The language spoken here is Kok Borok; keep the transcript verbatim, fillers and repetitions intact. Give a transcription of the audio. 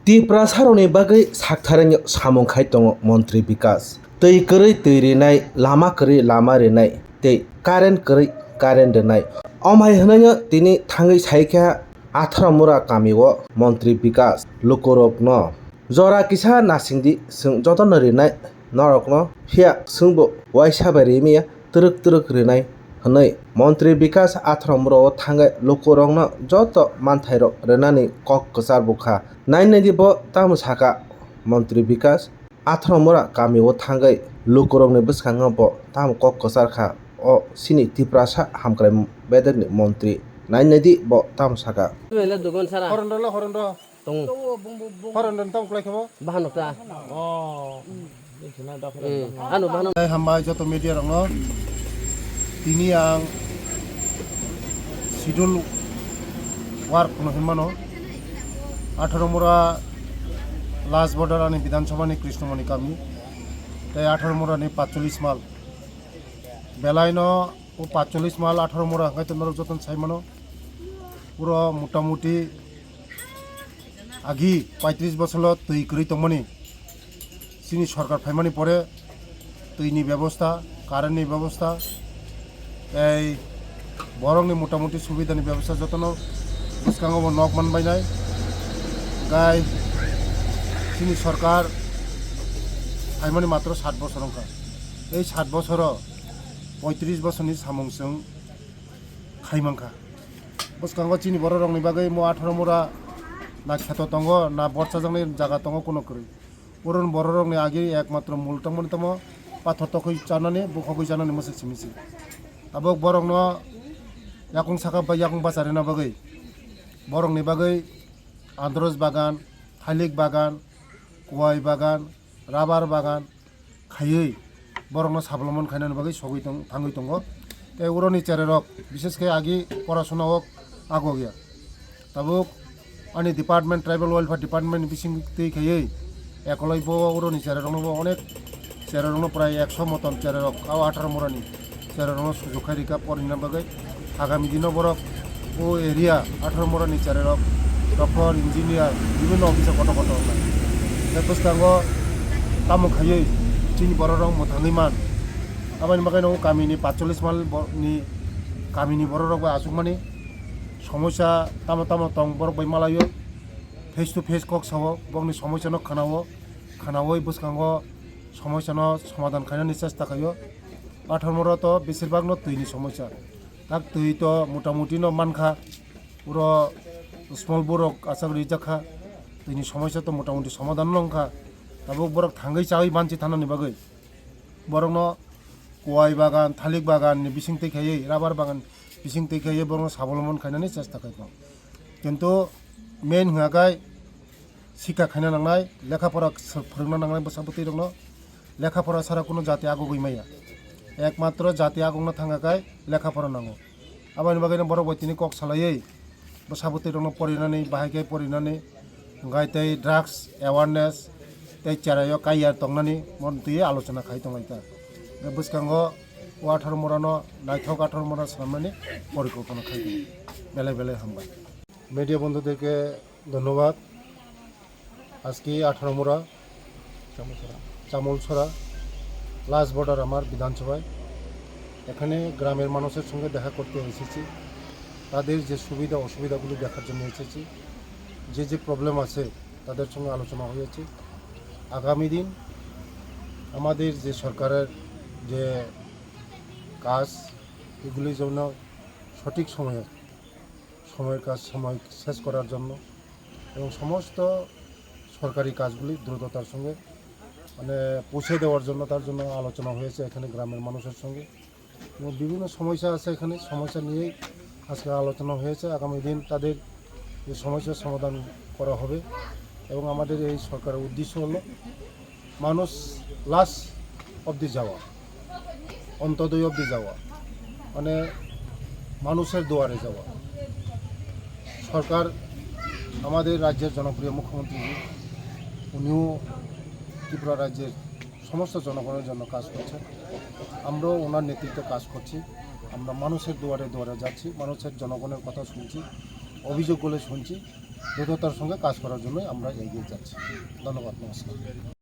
Tiprasarokni bagwi saktharaino samung khai tongo Montri Bikas. Twi kwrwi twi rinai, lama kwrwi lama rinai, tei current kwrwi current rinai. Omhai hwnaino tini thangwi saikha Atharamura kamio Montri Bikas lukurokno jora kisa nasingdi, chwng jotono rinai norokno, phiya chwngbo uaisa bai rimaya twrwk twrwk rinai hwnwi Montri Bikas Atharamura o thangwi lukurokno joto manthairok rinani kok kwchar bukha. Nai naidi bo tamo saka Montri Bikas. Atharamura kamio thangwi lukurokni bwskango bo tamo kok kwchar kha, o chini Tiprasa hamkrai bedekni montri. Nai naidi bo tamo saka. Dugon sara. Horondolo, horondo. Tongo. Horondon tamo kwlai khabo? Bahan nokta. Oh. Hmm. Ano bahan. Tei hambai joto media rokno. Tini ang schedule work no hinmano. Atharamura last border ani Bidhan Sabha ni Krishnamoni kami. Tei Atharamura ni patchollis mal. Belai no o patchollis mal Atharamura hwnkhe to norok jotono sai mano. Puro motamuti agi paitris bosolo twi kwrwi tongmani. Chini sorkar phaimani pore twi ni bebosta, current ni bebosta, tei borok ni motamuti subida ni bebosta jotono bwskango bo nok man bainai. Gai chini sorkar phaimani matro sat bosor wngkha. Ei sat bosoro poitris bosorni samung chwng khai mankha. Bwskango chini bororokni bagwi mo Atharamura na kheto tongo, na borsajaknai jaga tongo kuno kwrwi. Oro bororokni agi ekmatro mul tongmani tamo pathor tokwi chanani, bukhogwi chanani mwswk simi se. Tabuk borokno yakung saka bai yakung bacharina bagwi, borokni bagwi andros bagan, thalik bagan, kuwai bagan, rabar bagan, khaiwi borokno sablomon khainani bagwi sogwi tong-, thangwi tongo. Tei uroni chererok, bishesh khe agi porasona o agogya. Tabuk ani department, Tribal Welfare Department ni bising twi khaiwi ekolai bo uroni chererokno bo onek chererokno prai ekso motom chererok, o Atharamurani chererokno sujuk khai rikha porina bagwi. Agami dino borok o area Atharamurani chererok doctor, engineer, bibhinno office o kotor kotor wngnai. Tei bwskango tamo khaiwi chini bororok mwthangwi man. Aboni bagwino o kamini patchollis mal bo-, ni kamini bororok bai achukmani somosya tamo tamo tong borok bai malaio, face to face kok sao, bokni somosyano khwnao, khwnawi bwskango somosyano somadan khainani chesta khaio. Atharamura to besirbagno twini somosya. Tak twi to motamuti no mankha, uro small borok achak rijak kha, twini somosya to motamuti somadan no wngkha. Tabuk borok thangwi chawi banchi thanani bagwi borokno kuwai bagan, thalik bagan ni bising twi khaiwi, rabar bagan bising twi khaiwi borokno sabolomon khainani chesta khai tongo. Kintu main hwnga khe sikha khaina nangnai, lekha pora s-, phwrwngna nangnai bwsa bwtwi rokno. Lekha pora sara kuno jati agugwi maya. Ekmatro jati agugna thangkha khe lekha pora nango. Aboni bagwino borok bai tini kok salaiwi bwsa bwtwi rokno porinani, bahai khe porinani, hwnkhe tei drugs awareness tei cheraio kaiya tongnani mon twi alochona khai tonglai ta. Bwskango o Atharamurano naithok Atharamura swnamnani porikolpona khai tongo. Belai belai hambai. Media bondhuderke ধন্যবাদ। আজকে আঠারোমুড়া চামলছড়া, last border আমার বিধানসভায়। এখানে গ্রামের মানুষের সঙ্গে দেখা করতে এসেছি, তাদের যে সুবিধা অসুবিধাগুলো দেখার জন্য এসেছি, যে যে প্রবলেম আছে তাদের সঙ্গে আলোচনা হয়েছে। আগামী দিন আমাদের যে সরকারের যে কাজ, এগুলি যেন সঠিক সময়ে সময়ের কাজ সময় শেষ করার জন্য এবং সমস্ত সরকারি কাজগুলি দ্রুততার সঙ্গে মানে পৌঁছে দেওয়ার জন্য, তার জন্য আলোচনা হয়েছে এখানে গ্রামের মানুষের সঙ্গে। এবং বিভিন্ন সমস্যা আছে এখানে, সমস্যা নিয়েই আজকে আলোচনা হয়েছে। আগামী দিন তাদের যে সমস্যার সমাধান করা হবে এবং আমাদের এই সরকারের উদ্দেশ্য হলো মানুষ লাস্ট অবধি যাওয়া, অন্তোদয় অবধি যাওয়া, মানে মানুষের দুয়ারে যাওয়া। সরকার, আমাদের রাজ্যের জনপ্রিয় মুখ্যমন্ত্রী, উনিও ত্রিপুরা রাজ্যের সমস্ত জনগণের জন্য কাজ করছেন। আমরাও ওনার নেতৃত্বে কাজ করছি। আমরা মানুষের দুয়ারে দুয়ারে যাচ্ছি, মানুষের, জনগণের কথা শুনছি, অভিযোগগুলো শুনছি। দ্রুততার সঙ্গে কাজ করার জন্য আমরা এগিয়ে যাচ্ছি। ধন্যবাদ, নমস্কার।